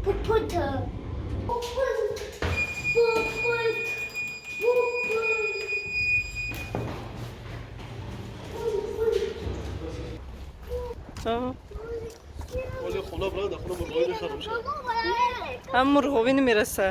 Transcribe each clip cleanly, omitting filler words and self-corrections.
Пупута. Пупут. Пупут. Пупут. Оли хона брат, хона мурғови мехарам ша. Ҳам мурғовӣ намераса.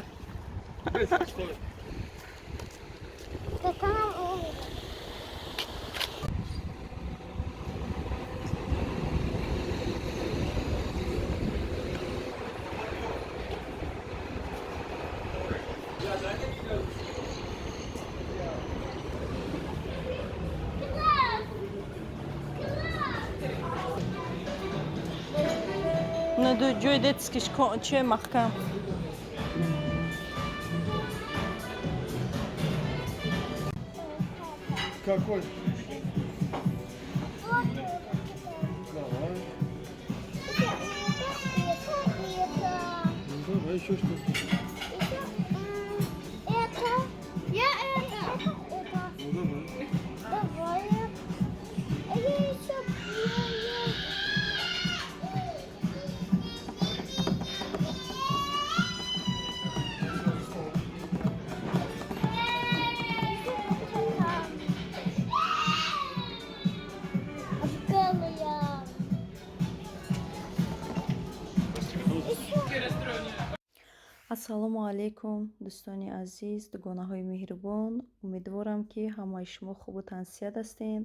Ҷои детский ш че маҳкам. Какой? Давай. Ну, давай еще что-то. Это. Я это. Это. Ну давай. Давай. А я еще. Я. Ассалому алайкум, дӯстони азиз, дугонаҳои меҳрубон. Умедворам, ки ҳамаи шумо хубу тансиҳат ҳастед.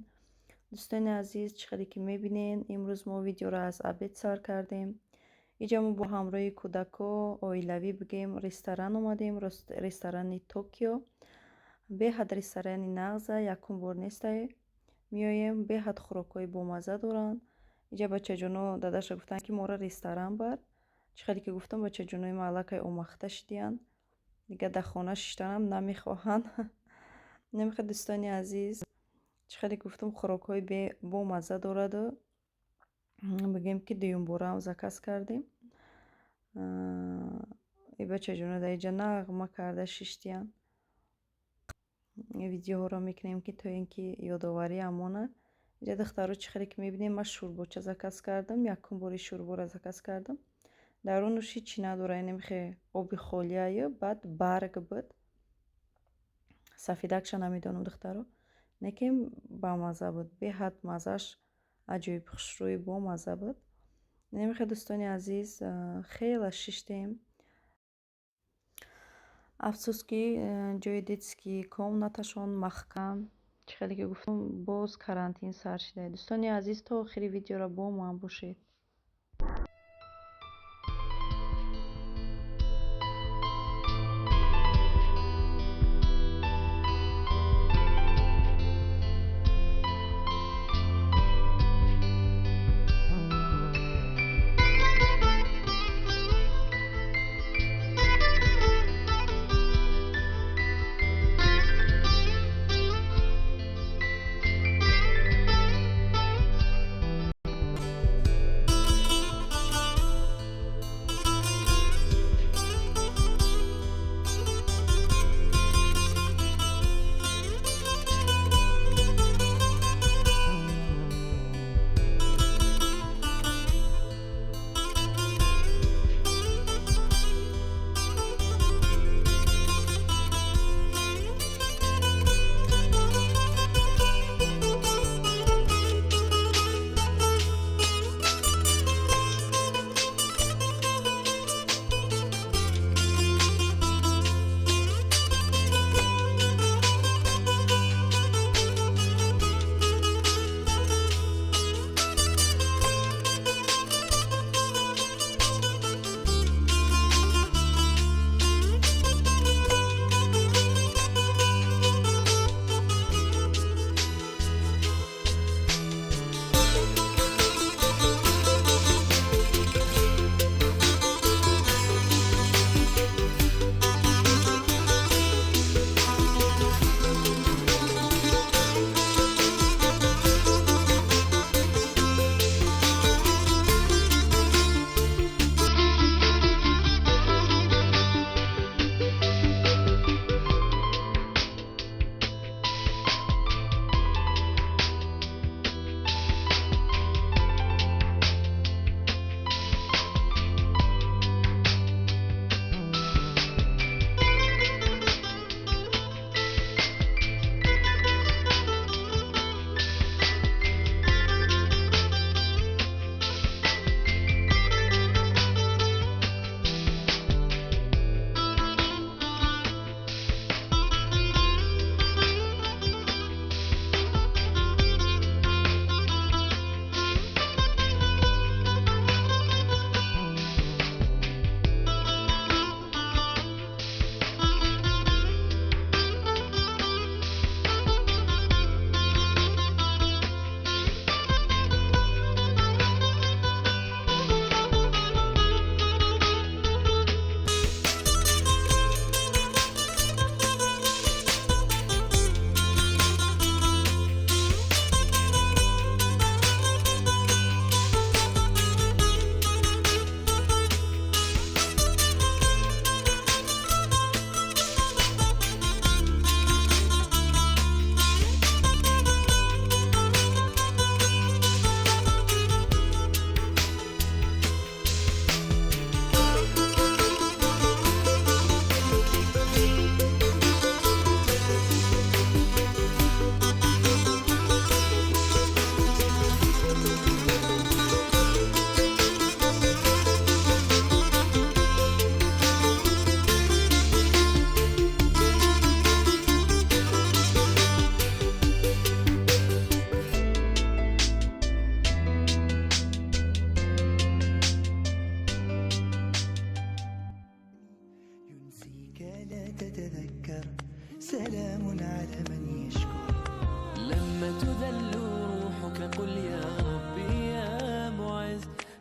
Дӯстони азиз, чӣ хеле ки мебинед, имрӯз мо видеоро аз обед сар кардем. Иҷа мо бо ҳамроҳи кӯдако оилавӣ бигем, ресторан омадем, ресторани Токио. Беҳад ресторани нағза, якум бор нестай меоем. Беҳад хӯрокҳои бомазза доранд. Иҷа бачаҷоно дадаша гуфтанд, ки моро ресторан бар. Чӣ хеле ки гуфтам, бачаҷонои ма аллакай омахта шидиянд, дигар дар хона шиштанам намехоҳанд. Намехоҳ. Дӯстони азиз, чӣ хеле гуфтам, хӯрокҳои бомазза дораду бигем, ки дуюмбораам заказ кардем. И бачаҷоно дар иҷа нағма карда шиштиянд. Видеоҳоро мекунем, ки то ин ки ёдоварӣ амона. Иҷа, духтаро, чӣ хеле ки мебинем, ман шӯрбоча заказ кардам. Якум бори шӯрборо заказ кардам. Дарунаш ҳичи надора, инамихе оби холияю баъд барг буд. Сафедакша намедонам, духтаро, лекин бамазза буд, беҳад маззааш аҷоиб хушрӯи бомазза буд. Инамихе, дӯстони азиз, хеле шиштем. Афсӯс, ки ҷои детский комнаташон маҳкам. Чӣ хеле ки гуфтам, боз карантин сар шуда. Дӯстони азиз, то охири видеоро бо ман бошед.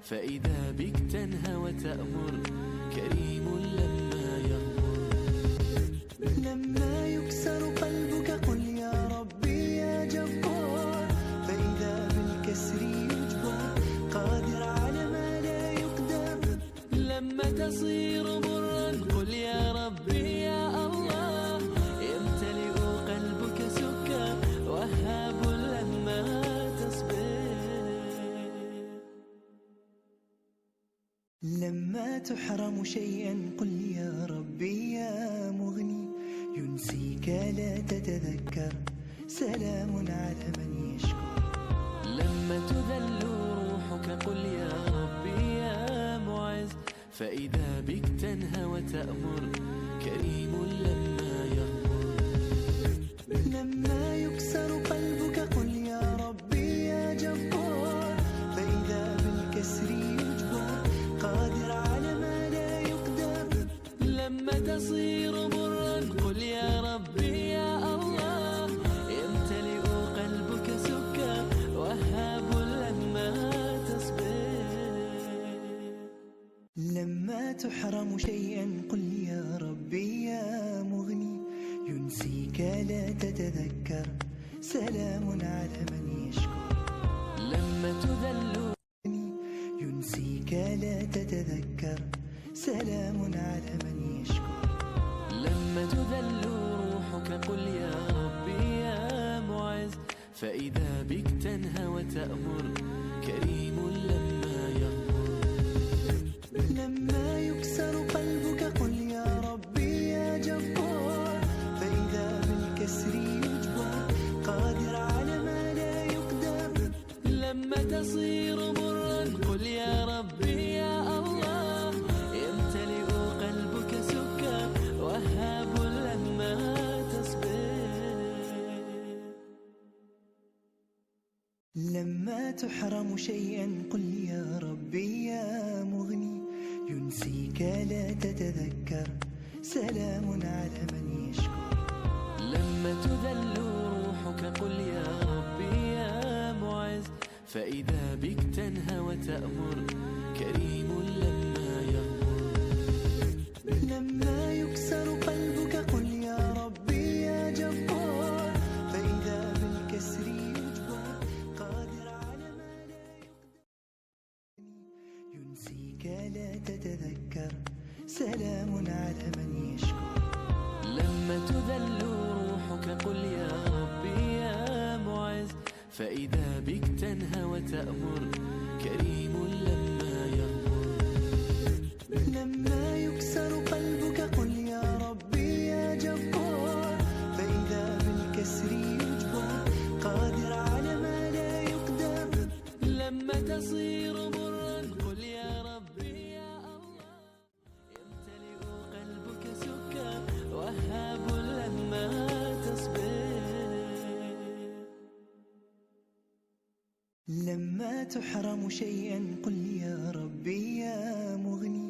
فإذا بك تنهى وتأمر، كريم لما يغمر. لما يكسر قلبك قل يا ربي يا جبار، فإذا بالكسر يجبر، قادر على ما لا يقدر. لما تصير مرا قل يا ربي يا الله، يمتلئ قلبك سكر، وهاب لما تصبر. لما تحرم شيئا قل يا ربي يا مغني، ينسيك لا تتذكر، سلام على من يشكر. لما تذل روحك قل يا ربي يا معز، فإذا بك تنهى وتأمر، كريم لما يغمر. لما يكسر قلبك قل يا ربي يا جبار، فإذا بالكسر يجبر، قادر على ما لا يقدر. لما تصير مرا قل يا ربي يا الله، يمتلئ قلبك سكر، وهاب لما تصبر. لما تحرم شيئا قل يا ربي يا مغني، ينسيك لا تتذكر، سلام على من يشكر. لما تذل ينسيك لا تتذكر، سلام على من يشكر. لما تذل روحك قل يا ربي يا معز، فإذا بك تنهى وتأمر، كريم لما يغمر. لما يكسر قلبك قل يا ربي يا جبار، فإذا بالكسر يجبر، قادر على ما لا يقدر. لما تصير مرا قل يا ربي يا الله، يمتلئ قلبك سكر، وهاب لما تصبر. لما تحرم شيئا قل يا ربي يا مغني، ينسيك لا تتذكر، سلام على من يشكر. لما تذل روحك قل يا ربي يا معز، فإذا بك تنهى وتأمر، كريم لما يغمر. لما يكسر قلبك قل يا ربي يا جبار، فإذا بالكسر يجبر، قادر على ما لا يقدر. ينسيك لا تتذكر، سلام على من يشكر. لما تذل روحك قل يا ربي يا معز، فإذا بك تنهى وتأمر، كريم لما يغمر. لما يكسر قلبك قل يا ربي يا جبار، فإذا بالكسر يجبر، قادر على ما لا يقدر. لما تصير مرا قل يا ربي يا الله، يمتلئ قلبك سكر، وهاب لما تصبر. لما تحرم شيئا قل يا ربي يا مغني،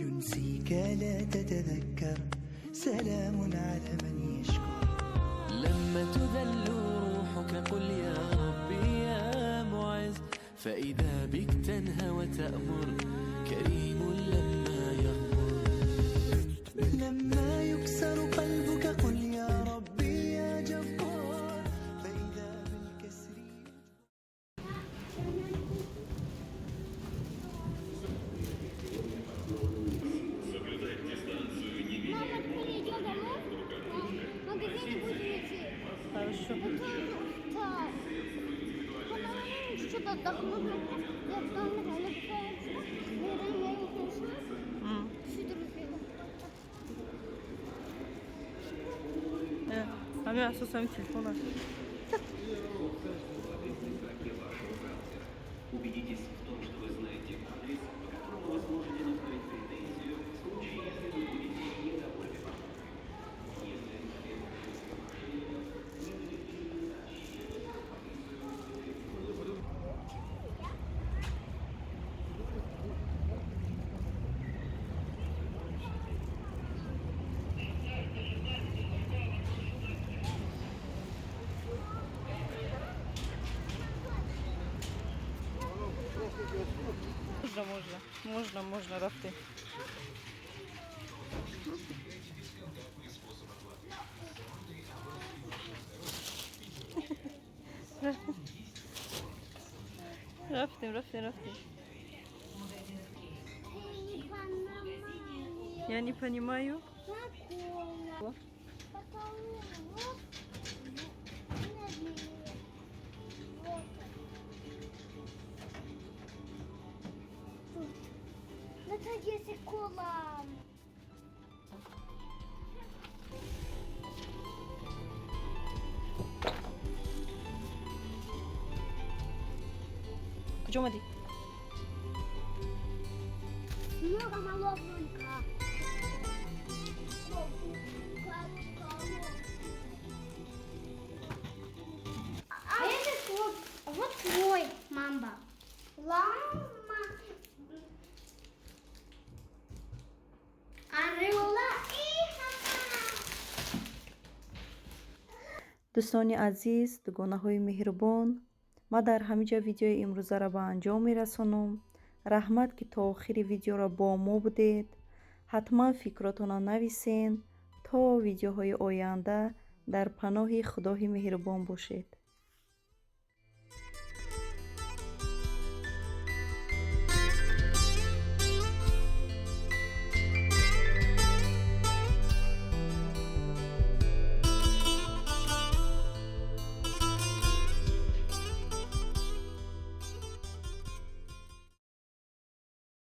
ينسيك لا تتذكر، سلام على من يشكر. لما تذل روحك قل يا ربي يا معز، فإذا بك تنهى وتأمر، كريم لما يغمر. لما يكسر قلبك قل يا ربي يا جبار، فإذا بالكسر Мама, перейдем домой, в магазине будем идти. Хорошо. Я тоже устал. По-моему, чуть-чуть отдохну. Я встану, я Ҳамин асос ҳамин телефон аст. Убедитесь в том, что вы знаете адрес, по которому вы сможете направить претензию в случае, если вы будете недовольны покупкой. Если Можно, можно, можно, можно. Рафтем. Рафтем, рафтем, рафтем. Ты не понимаешь. Я не понимаю. Такого. Потому вот налево. Вот. Тут. Наконец-то кола. Куҷо омадӣ? Много маловненько. А это вот, вот твой мамба. Лама. Арыла и хама. Дӯстони азиз, дугонаҳои меҳрубон, ман дар ҳамин ҷо видеои имрӯзаро ба анҷом мерасонам. Раҳмат, ки то охири видеоро бо мо будед. Ҳатман фикротонро нависен. То видеоҳои оянда дар паноҳи Худои меҳрубон бошед.